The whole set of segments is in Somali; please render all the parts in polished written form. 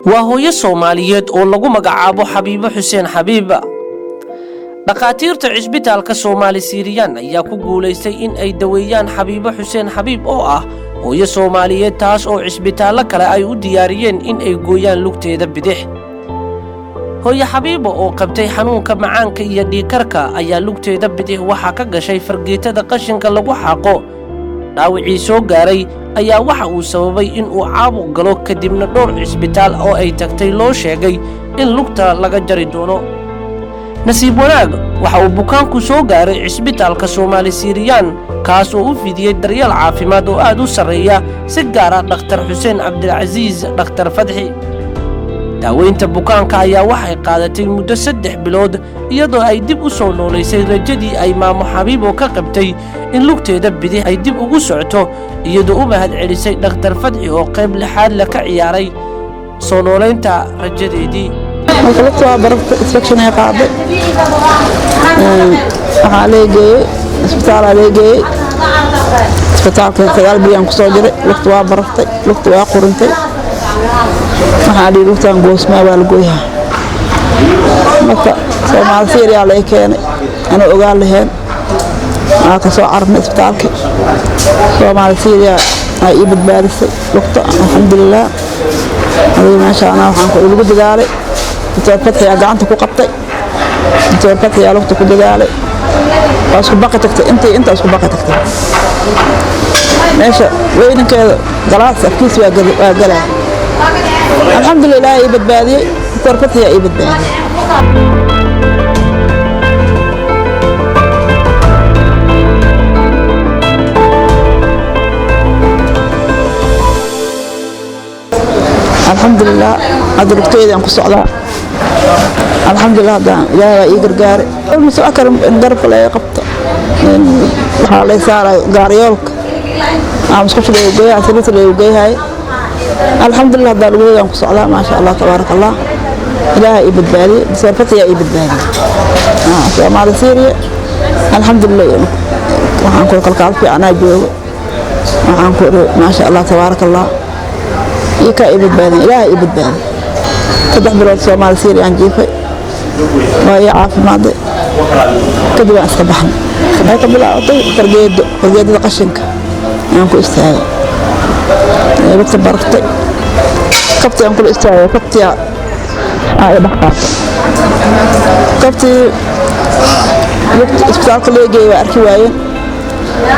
Waa hooyo Soomaaliyeed oo lagu magacaabo Xabiibo Xuseen Xabiib. Dhakhaatiirta cisbitaalka Soomaali Siiriyaan ayaa ku guulaystay in ay daweeyaan Xabiibo Xuseen Xabiib, oo ah hooyo Soomaaliyeed, taas oo cisbitaallo kale ay u diyaariyeen in ay gooyaan lugteeda bidix. Hooyo Xabiibo oo qabtay xanuunka macaanka iyo dhiigkarka ayaa lugteeda bidix waxaa ka gashay fargeetada qashinka lagu xaaqo. Dhaawicii soo gaaray ayaa waxa uu sababay in uu caabuq galo, kadibna dhowr cisbitaal oo ay tagtay loo sheegay in lugta laga jari doono. Nasiib wanaag, waxa uu bukaanku soo gaaray cisbitaalka Soomaali Siiriyaan, kaas oo u fidiyey daryeel caafimaad oo aad u sarreeya, si gaar ah Dhakhtar Xuseen Cabdilcasiis, Dhakhtar Fadxi. Daaweynta bukaanka ayaa waxay qaadatay muddo 3 bilood, iyadoo ay dib u soo noolaysay rajadii ay maamo Xabiibo ka qabtay in lugteeda bidix ay dib ugu socto, iyadoo u mahad celisay Dhakhtar Fadxi oo qayb lixaad le ka ciyaaray soo noolaynta rajadeedii. Marka lugta waa bararta, infection ay qaaday. Waxaa leegeeyey isbitaalaa leegeeyey. Isbitaalka 9 bilyan kusoo jiray. Lugta waa barartay, lugta waa qurintay. Waxaa dhihi lugtaan goosmaa, waa la gooyaha. Marka Soomaali Siiriyaa lay keenay, anuu ogaan laheen. Waa ka soo cararnay isbitaalka. Soomaali Siiriya ay ii badbaadisay lugta, alxamdulilah. Adiga meesha anaa waxaan ku lagu dadaalay. Doctor Fatxiyaa gacanta ku qabtay, Doctor Fatxiyaa lugta ku dadaalay. Waa isku baqi tagtay, intii inta isku baqi tagtay. Meesha weynankeeda galaas afkiis waa galaa. Alxamdulilah, Ilaahay ii badbaadiyey, Doctor Fatxiyaa ii badbaadiyey. Alxamdulilah, hadda lugteedaan ku socdaa, alxamdulilah. Haddaan Ilaahay baa ii gargaaray. Ma socon karo in garabka laga qabto. Waxaa lay saaray gaariyoolka ama musqusha lagu geeyahay, sariirta lagu geeyahay. Alxamdulilah, haddaa lugaheedaan ku socdaa, maasha Allah, tabaaraka Allah. Ilaahay ii badbaadiyey, Doctor Fatxiyaa ii badbaadiyey. Soomaali Siiriya, alxamdulilah. Waxaan ku kalkaal fiicanaa joogo. Waxaan ku iri, maasha Allah, tabaaraka Allah, iyo kaa ii badbaadin, Ilaahay ii badbaadiyey. 3 bilood Soomaali Siiriyaan jiifay, waa ii caafimaaday. Kadib waan iska baxnay. Waxay ka bilaabatay fargeedo, fargeedada qashinka ayaan ku istaagay. Lugta barartay, kabtii aan kula istaagay, kabtii aa i dhex qaatay. Kabtii lugta isbitaalka leegeeyay waa arki waayeen.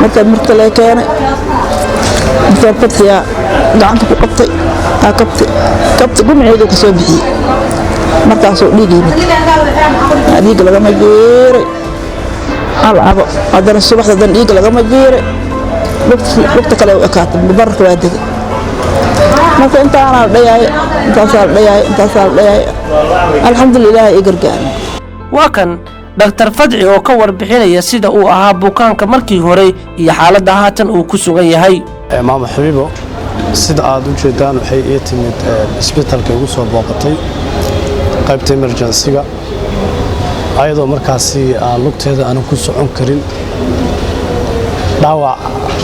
Markaa marka lee keenay, Doctor Fatxiyaa gacanta ku qabtay. Aa kabti kabti gumceedu ka soo bixiyey. Markaasuu dhiig yimid, dhiigga lagama jiiray alcabo. Haddana subaxda dan dhiigga lagama jiiray, lugta kale u ekaatay, bararka waa degay. Marka intaanaa la dhayaay, intaasaa la dhayaay, intaasaa la dhayaay. Alxamdulilah, ii gargaaray. Waa kan Dhaktar Fadci oo ka warbixinaya sida uu ahaa bukaanka markii hore iyo xaaladda haatan uu ku sugan yahay. Maama Xabiibo, sida aad u jeedaan, waxay ii timid isbitaalka, igu soo booqatay qaybta emergency-ga, ayadoo markaasi aan lugteeda aanan ku socon karin, dhaawac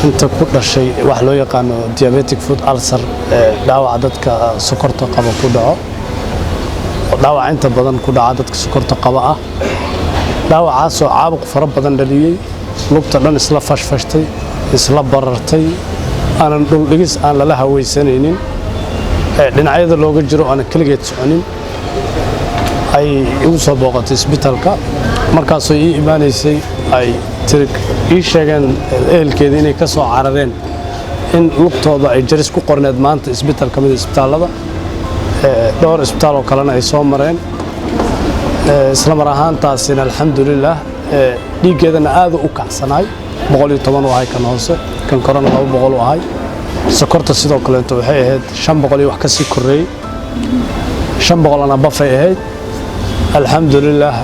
inta ku dhashay, wax loo yaqaano diabetic foot ulcer, dhaawaca dadka sokorta qaba ku dhaco, dhaawac inta badan ku dhaca dadka sokorta qaba ah. Dhaawacaasoo caabuq fara badan dhaliyey, lugta dhan isla fashfashtay, isla barartay, aanan dhuldhigis aan lala hawaysanaynin, dhinacyada looga jiro, aanan keligeed soconin, ay igu soo booqatay isbitaalka. Markaasoo ii imaanaysay, ay tiri, ii sheegeen ehelkeeda inay ka soo carareen in lugtooda ay jaris ku qorneed maanta isbitaal ka mid isbitaallada, dhowr isbitaal oo kalena ay soo mareen. Isla mar ahaantaasina, alxamdulilah, dhiiggeedana aadu u kacsanaay, 110 u ahay kan hoose, kan korena 200 u ahay. Sokorta sidoo kaleeto waxay ahayd 500 iyo wax ka sii korreeyey, 500na bafay ahayd, alxamdulilah.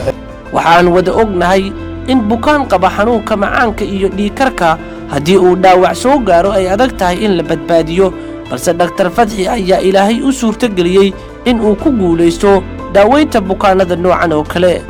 Waxaan wada ognahay in bukaan qaba xanuunka macaanka iyo dhiigkarka haddii uu dhaawac soo gaaro ay adag tahay in la badbaadiyo, balse Dhaktar Fadxi ayaa Ilaahay u suurtogeliyey in uu ku guulaysto daaweynta bukaanada noocan oo kale.